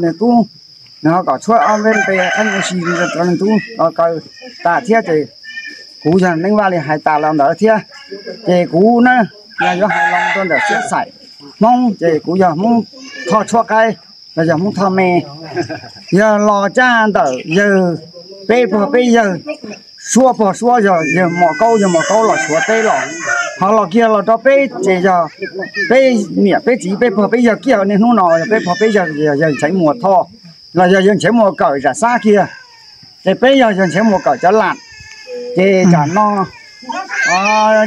Nws tub, nws ho kom tshuab ob peb npe qeej ua si rau nws tub los kaw tas thiab ces kuv yog Neej Vaj li hais tas los ntawd thiab. Ces kuv na, yog yuav hais los rau ntawm siab xaim Hmoob ces kuv yog Hmoob Thoj Tshuab Qaib los yog Hmoob Thoj Me. Yog los caj ntawm yawg, peb pog peb yawg, suab pog suab yawg, yawg Mos Kaub, yawg Mos Kaub los Suav teb los, ho los kiag los rau peb ces yog peb niam peb txiv peb pog peb yawg kiag niaj hnub no yog peb pog peb yawg, yog yawg Ntshev Muas Thoj los yog yawg Ntshev Muas Kawm Zam Xab kiag. Ces peb yog yawg Ntshev Muas Kawm cov lam. Ces tam no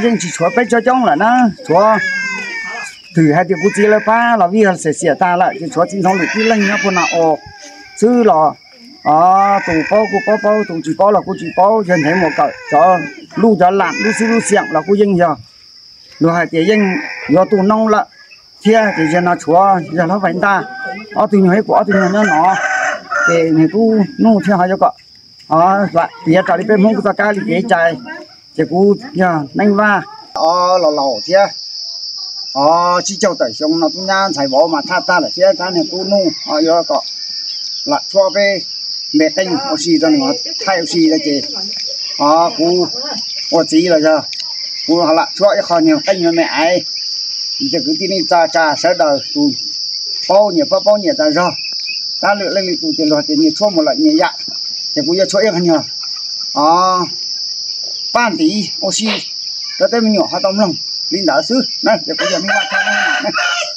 yeej tsis tshuav peb coob coob lawm na, tshuav twb hais tias kuv txiv lawv pab los vij xiam xiam tag lawm ces tshuav txiv ntxoov lwm tib leeg nyob puag no ua xwb los tus paub kuj paub paub, tus tsis paub los kuj tsis paub. Yawg Ntshev Muas Kawm cov lub cov lam lub xib lub xiam los kuj yeej yog luag hais tias yeej yuav tu noob lawm thiab. Ces zaum no tshuav yog Hlob Vais Ntaj ob tug nyuag thiab kuv ob tug nyuag nyob no, ces nws tub Nuj thiab ho yuav kom lam piav raws li peb Hmoob kuj txoj kab li kev cai. Ces kuv yog Neej Vaj, o, los laus thiab, o, tsib caug tawm xyoo no tub nyab ntxhais vauv mas thaj tag lawm thiab tab niag tub Nuj ho yuav kom lam tshuab peb npe qeej ua si rau nws thaij ua si rau ces, o, kuv ua txiv los yog kuv ho lam tshuab ib qho niag qeej me me aiv, ces kwv tij neej tsa sawv daws tus paub nyias paub paub nyias tas zog, tab lwm leej lwm tus ces luag tias nyias tshuab mus lawm nyias yam, ces kuv yuav tshuab ib qho nyuag, o, paj ntiv ua si rau tej me nyuam ho tau mloog li ntawd xwb na, ces kuv yog Neej Vaj Thoj Nuj na.